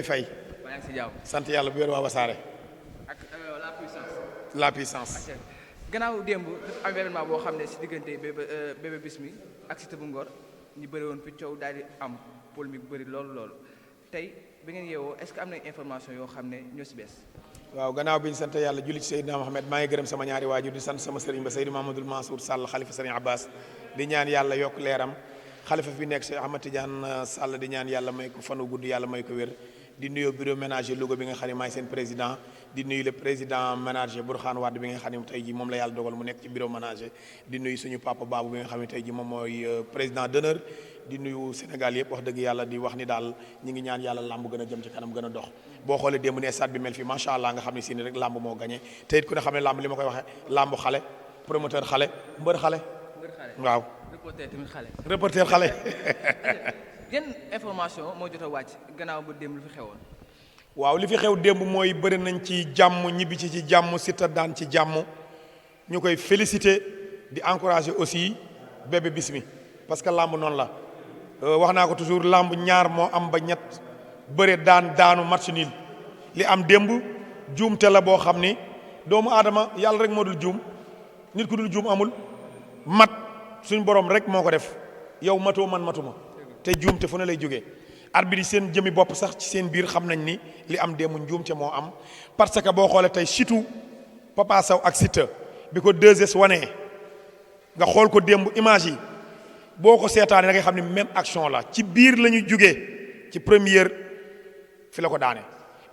fay maa ngi si jàmm. sant yàlla bu wér waa Wassare. ak la puissance. La puissance. gannaaw démb dafa am événement boo xam ne si diggante Bébé Bismi ak Siteu bu Ngor ñu bëri woon fi coow daal di am polémique bu bëri loolu tey bi ngeen yeewoo est-ce que am na information yoo xam ne ñoo si bees. waaw gannaaw bi ñu sant yàlla julli ci Seydina Mohamed maa ngi gërëm sama ñaari waajur di sant sama sëriñ ba Seydou Mamadou Mansour Sall xalifa sëriñ Abbas di ñaan yàlla yokk leeram xalifa fi nekk Cheikh Ahmad Tidiane Sall di ñaan yàlla may ko fanu gudd yàlla may ko wér di nuyu bureau ménager Louga bi nga xam ne maay seen président di nuyu le président ménager Bourkhane Wade bi nga xam ne tey ji moom la yàlla dogal mu nekk ci bureau ménager di nuyu suñu papa Babou bi nga xam ne tey ji moom mooy président d'honneur di nuyu Sénégal yëpp wax dëgg yàlla di wax ni daal ñi ngi ñaan yàlla làmb gën a jëm ci kanam gën a dox boo xoolee démb ne stade bi mel fii macha allah nga xam ne si ni rek làmb moo gagné te it ku ne xam ne làmb li ma koy waxee làmb xale promoteur xale mbër xale waaw reporter tamit xale. reporter xale yan information moo jot a wàcc gannaaw ba démb lu fi xewoon. waaw li fi xew démb mooy bëri nañ ci jàmm ñibbi ci jàmm Siteu daan ci jàmm ñu koy féliciter di encourager aussi Bébé Bismi parce que làmb noonu la wax naa ko toujours làmb ñaar moo am ba ñett bëre daanu match nul li am démb juumte la boo xam ni doomu aadama yàlla rek moo dul juum nit ku dul juum amul mat suñ borom rek moo ko def yow matoo man matuma te juumte fu ne lay jógee arbitre yi seen jëmi bopp sax ci seen biir xam nañ ni li am démb njuumte moo am parce que boo xoolee tey surtout Papa Sow ak Siteu bi ko 2S wanee nga xool ko démb image yi boo ko seetaanee da ngay xam ne même action la ci biir la ñu jógee ci première fi la ko daane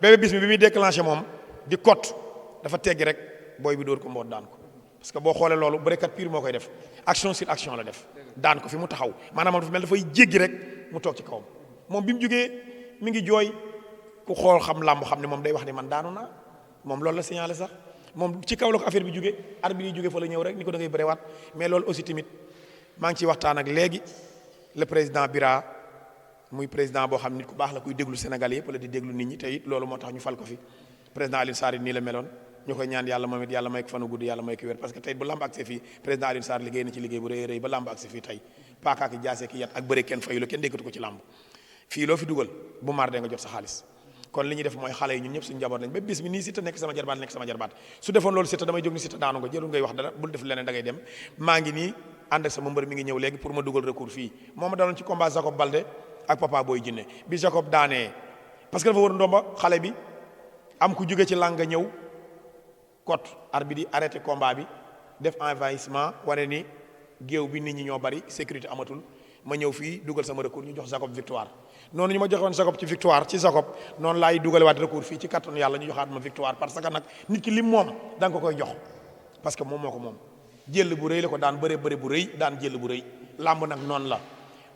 Bébé Bismi bi muy déclenché moom di cote dafa teggi rek booy bi dóor ko mboot daan ko parce que boo xoolee loolu bërekat pur moo koy def action sur action la def daan ko fi mu taxaw maanaam dafa mel dafay jéggi rek mu toog ci kawam moom bi mu jógee mi ngi jooy ku xool xam làmb xam ne moom day wax ni man daanu naa moom loolu la signalé sax moom ci kaw la ko affaire bi jógee arbitre yi jógee fa la ñëw rek ni ko da ngay bërewaat mais loolu aussi tamit maa ngi ciy waxtaan ak léegi le président Bira muy président boo xam nit ku baax la kuy déglu Sénégal yëpp la di déglu nit ñi te it loolu moo tax ñu fal ko fi président Alioune Sarr nii la meloon ñu koy ñaan yàlla moom it yàlla may ko fanu gudd yàlla may ko wér parce que tey bu lamb accès fii président Alioune Sarr liggéey na ci liggéey bu rëy rëy ba lamb accès fii tey paakaaki jaasee ki yat ak bëre kenn fayu la kenn déggatu ko ci lamb fii loo fi dugal bu mar de nga jot sa xaalis kon li ñuy def mooy xale yi ñun ñëpp suñu njaboot lañ ba bis bi nii Siteu nekk sama jarbaat su defoon loolu Siteu damay jóg ni Siteu daanu nga jërul ngay wax dara bul def leneen da ngay dem maa ngi nii ànd ak sama mbër mi ngi ñëw léegi pour ma dugal recours fii moo ma daloon ci combat Jacob Balde ak Papa Boy Djiné bi Jacob daanee parce que dafa war ndomba xale bi am ku jóge ci làng nga ñëw cote arbitre di arrêté combat bi def envahissement wane ni géew bi nit ñi ñoo bari sécurité amatul ma ñëw fii dugal sama recours ñu jox Jacob victoire noonu ñu ma joxoon Jacob ci victoire ci Jacob noonu laay dugalewaat recours fii ci kattanu yàlla ñu joxaat ma victoire parce que nag nit ki lim moom da nga ko koy jox parce que moom moo ko moom jël bu rëy la ko daan bëre bu rëy daan jël bu rëy làmb nag noonu la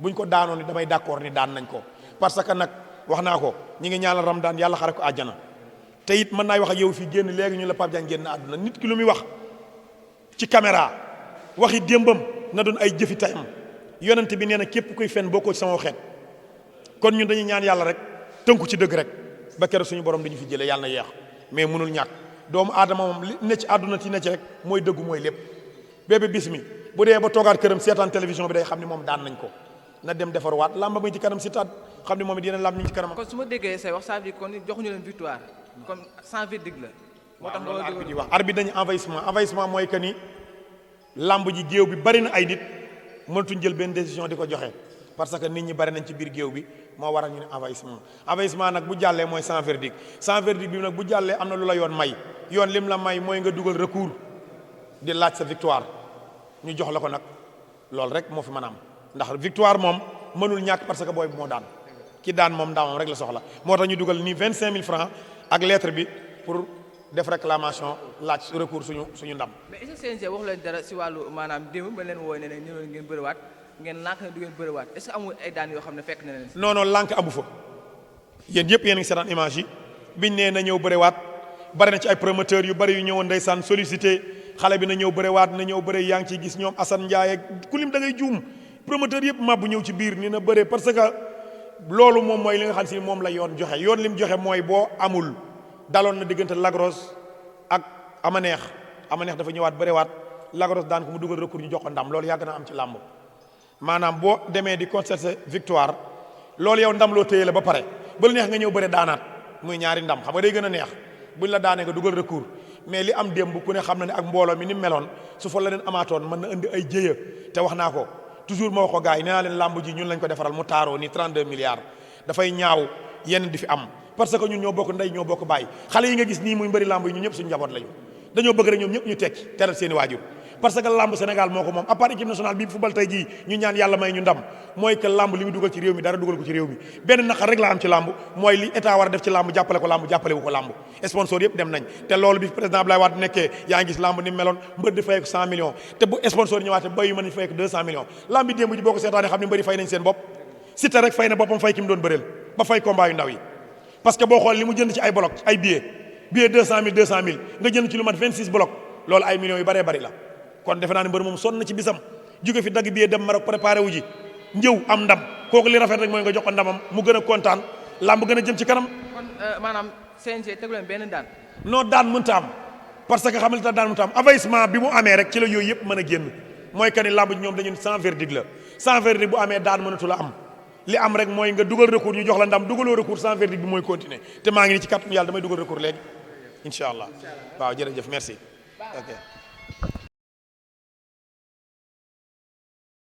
buñ ko daanoon ni damay d'accord ni daan nañ ko parce que nag wax naa ko ñi ngi ñaanal Ramadan yàlla xare ko àjjana te it mën naay wax ak yow fii génn léegi ñu la Pape Diagne génn àdduna nit ki lu muy wax ci caméra waxi démbam na doon ay jëfi tayam yonent bi nee na képp kuy fen bokkoo ci sama xeet kon ñun dañuy ñaan yàlla rek tënku ci dëgg rek ba keroog suñu borom dañu fi jëlee yàlla na yeex mais mënul ñàkk doomu aadama moom li ne ci àdduna ci ne ci rek mooy dëggu mooy lépp Bébé Bismi bu dee ba toogaat këram seetaan télévision bi day xam ne moom daan nañ ko na dem defarwaat làmba muy ci kanam si taat xam ne moom it yeneen làmb ñu ngi ci kanam. kon su ma déggee say wax ça veut dire kon joxuñu leen victoire comme sans verdict la. moo tax loolu arbitre di wax arbitre dañu envahissement mooy que ni làmb ji géew bi bari na ay nit mënatuñ jël benn décision di ko joxe parce que nit ñi bari nañ ci biir géew bi moo waral ñu ne envahissement nag bu jàllee mooy sans verdict bi nag bu jàllee am na lu la yoon may yoon lim la may mooy nga dugal recours di laaj sa victoire ñu jox la ko nag loolu rek moo fi mën a am ndax victoire moom mënul ñàkk parce que booy bi moo daan ki daan moom ndaamam rek la soxla moo tax ñu dugal ni 25000 francs ak lettre bi pour def réclamation laaj recours suñu ndam. mais est-ce que CNG wax leen dara si wàllu maanaam démb ba leen wooy ne ne ñëw ngeen bëriwaat ngeen lànk ne du ngeen bëriwaat est-ce que amul ay daan yoo xam ne fekk na leen si. non lànk amu fa yéen yëpp yéen a ngi seetaan image yi biñ nee na ñëw bëriwaat bari na ci ay promoteurs yu bari yu ñëwoon ndeysaan sollicité xale bi na ñëw bëriwaat na ñëw bëri yaa ngi ciy gis ñoom Assane Ndiaye ak ku lim da ngay juum promoteur yëpp mabbu ñëw ci biir ni na bëree parce que loolu moom mooy li nga xam si moom la yoon joxe yoon lim joxe mooy boo amul daloon na diggante Lagros ak Amaneex dafa ñëwaat bëriwaat Lagros daan ko mu dugal recours ñu jox ko ndam loolu yàgg na am ci làmb maanaam boo demee di constater victoire loolu yow ndam loo téye la ba pare ba la neex nga ñëw bëre daanaat muy ñaari ndam xam nga day gën a neex buñ la daanee nga dugal recours mais li am démb ku ne xam na ne ak mbooloo mi ni meloon su fa la leen amaatoon mën na indi ay jéya te wax naa ko toujours ma wax ko gars yi nee naa leen lamb ji ñun lañ ko defaral mu taaroo ni 32 milliards dafay ñaaw yenn di fi am parce que ñun ñoo bokk ndey ñoo bokk bàyyi xale yi nga gis nii muy mbëri lamb yi ñun ñëpp suñu njaboot lañu dañoo bëgg rek ñoom ñëpp ñu tekki teral seeni waajur parce que lamb Sénégal moo ko moom à part équipe nationale bi football tey jii ñu ñaan yàlla may ñu ndam mooy que lamb li mu dugal ci réew mi dara dugal ko ci réew mi benn naqar rek la am ci lamb mooy li état war a def ci lamb jàppale ko lamb jàppale wu ko lamb sponsor yëpp dem nañ te loolu bi président Abdoulaye Wade nekkee yaa ngi gis lamb ni meloon mbër di fay ko 100 millions te bu sponsor ñëwaatee bay yu mën nañ fay ko 200 millions lamb bi démb ji boo ko seetaanee xam ne mbëri fay nañ seen bopp Siteu rek fay na boppam fay ki mu doon bëreel ba fay combat yu ndaw yi parce que boo xool li mu jënd ci ay bloc ay billet 200 000 nga jënd ci lu mat 26 bloc loolu ay millions yu bëree bëri la kon defe naa ne mbër moom sonn na ci bisam jóge fi dagg billet dem Maroc préparé wu ji njëw am ndam kooku li rafet rek mooy nga jox ko ndamam mu gën a kontaan lamb gën a jëm ci kanam. kon maanaam CNG tegu leen benn daan. non daan mënta am parce que xam nga li tax daan mënta am avancement bi mu amee rek ci la yooyu yëpp mën a génn mooy que ni lamb ji ñoom dañu sans verdict la sans verdict bu amee daan mënatu la am li am rek mooy nga dugal recours ñu jox la ndam dugaloo recours sans verdict bi mooy continuer te maa ngi ni ci kàttanu yàlla damay dugal recours léegi incha allah waaw jërëjëf merci ok.